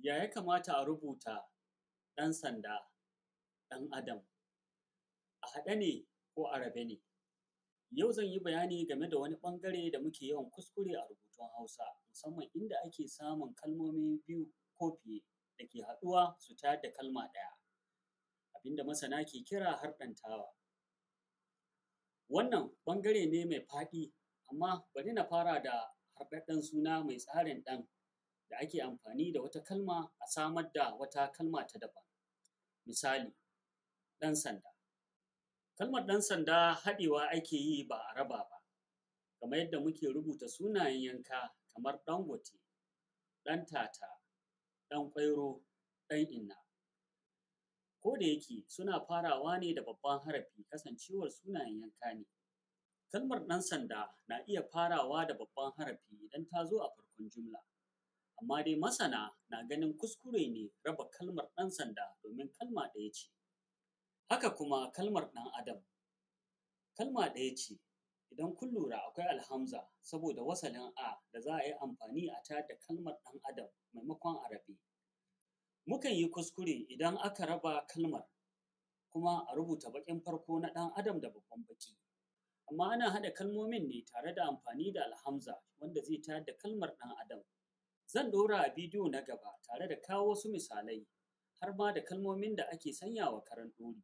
Ya ya kamata a rubuta ɗan sanda, ɗan adam? A haɗe ne ko a rabe ne? Yau zan yi bayani game da wani ɓangare da muke yawan kuskure a rubutun Hausa, musamman inda ake samun kalmomi biyu ko fiye da ke haɗuwa su tayar da kalma ɗaya, abin da masana ke kira harɗantawa. Wannan ɓangare ne mai faɗi, amma bari na fara da haɗaɗɗen suna mai tsarin ɗan da ake amfani da wata kalma a samar da wata kalma ta daban. Misali, ɗan sanda. Kalmar ɗan sanda haɗewa ake yi ba a raba ba, kamar yadda muke rubuta sunayen yanka kamar Ɗangote, Ɗantata, Ɗanƙwairo, Ɗan'inna. Ko da yake suna farawa ne da babban harafi, kasancewar sunayen yanka ne. Kalmar ɗan sanda na iya farawa da babban harafi idan ta zo a farkon jumla. Amma dai masana na ganin kuskure ne raba kalmar ɗan sanda, domin kalma ɗaya ce. Haka kuma kalmar ɗan adam kalma ɗaya ce. Idan kun lura, akwai alhamza saboda wasalin a da za a yi amfani a tayar da kalmar ɗan adam maimakon a rabe. Mukan yi kuskure idan aka raba kalmar, kuma a rubuta baƙin farko na ɗan adam da babban baƙi. Amma ana haɗa kalmomin ne tare da amfani da alhamza, wanda zai tayar da kalmar ɗan adam. Zan ɗora a bidiyo na gaba tare da kawo wasu misalai, har ma da kalmomin da ake sanyawa karan ɗori.